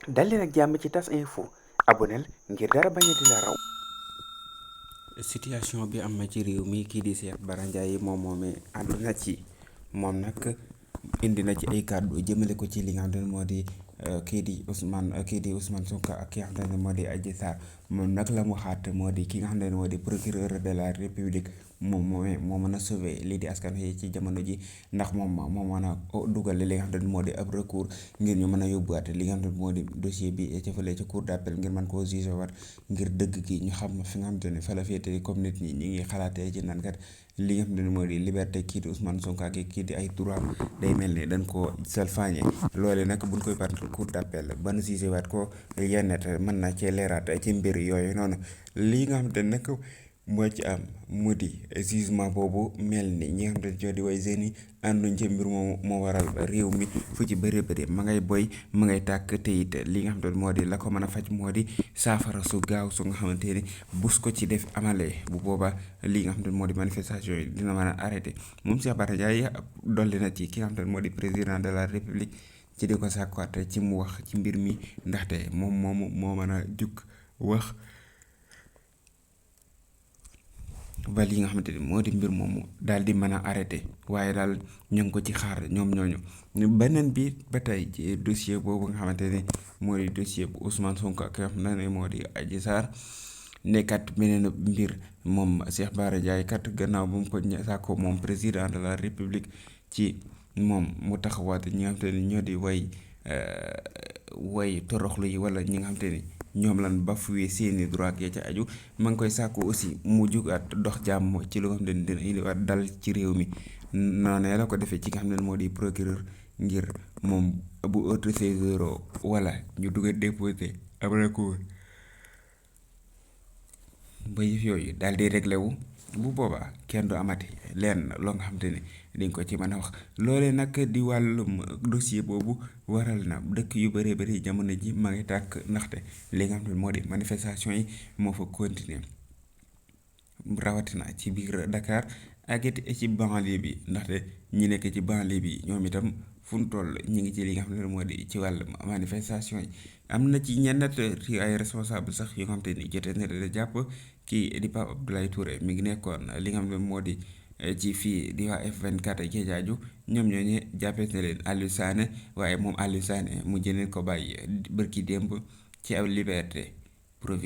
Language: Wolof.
dal leen ak jàmm ci tas info aboneel ngir dara bañ a di la raw. situation bi am na ci réew mi kii di Cheikh Bara Ndiaye moom moomee ànd na ci moom nag indi na ci ay kàddu jëmale ko ci li nga xam ne moo di kii di Ousmane Sonko ak ki nga xam ne moo di Adji Sarr moom nag la mu waxaat moo di ki nga xam ne moo di procureur de la république moom moo mën a sauver lii di askan wi ci jamono ji ndax moo mën a dugal li nga xam ne moo di ab recours ngir ñu mën a yóbbuwaat li nga xam ne moo di dossier bi ca fële ca cour d'appel ngir mën koo jugé waat ngir dëgg gi ñu xam fi nga xam ne fa la féete comme nit ñi ngi xalaatee ci naan kat li nga xam ne moo di liberté kii di Ousmane Sonko ak kii di ay droit day mel ni dañ koo salfaañe loole nag buñ koy part cour d'appel ban jugé waat ko yennet mën na cee leeraat ci mbir yooyu noonu lii nga xam ne nag moo ci am mu di jugement boobu mel ni ñi nga xam ne ñoo di way jeunes yi ànduñ ci mbir moomu moo waral réew mi fu ci bëri bëri ma ngay boy ma ngay tàkk te it li nga xam ne moo di la ko mën a faj moo di saafara su gaaw su nga xamante ni bus ko ci def amalee bu boobaa li nga xam ne moo di manifestation yi dina mën a arrêté moom Cheikh Bara Ndiaye dolli na ci ki nga xam ne moo di président de la république ci di ko sàkkuwaat ci mu wax ci mbir mi ndaxte moom moomu moo mën a jug wax ba li nga xamante ni moo di mbir moomu daal di mën a arrêté waaye daal ñu ngi ko ci xaar ñoom ñooñu beneen bi ba tey ci dossier boobu nga xamante ni moo di dossier bu Ousmane Sonko ak nga xam ne moo di Adji Sarr nekkat beneen mbir moom Cheikh Bara Ndiaye kat gannaaw bu mu ko sàkkoo moom président de la république ci moom mu taxawaat ñi nga xamante ni ñoo di way toroxlu yi wala ñi nga xamante ni ñoom lan bafoué seeni droit ya ca aju ma ngi koy sàkku aussi mu jugaat dox jàmm ci lu nga xam ne dina indiwaat dal ci réew mi noonu la ko defee ci nga xam ne moo di procureur ngir moom bu autosaisir wala ñu dugal déposé ab recours ba yëf yooyu daal di réglé wu bu boobaa kenn du amati lenn loo nga xam te ne dañ ko ci mën a wax loolee nag di wàllum dossier boobu waral na dëkk yu bëree bëri jamono ji ma ngi tàkk ndaxte li nga xam ne moo di manifestation yi moo fa continuer rawatina ci biir Dakar ak it ci banlieue bi ndaxte ñi nekk ci banlieue bi ñoom itam fu mu toll ñu ngi ci li nga xam ne moo di ci wàllum manifestation yi am na ci ñenn ci ay responsable sax yoo xam te ni jotee na da jàpp kii di Pape Abdoulaye Touré mi ngi nekkoon li nga xam ne moo di ci fii di waa F24 ak Géejaaju ñoom ñooñu jàppee na leen Aliou Sané waaye moom Aliou Sané mu jëleen ko bàyyi bërki démb ci ab liberté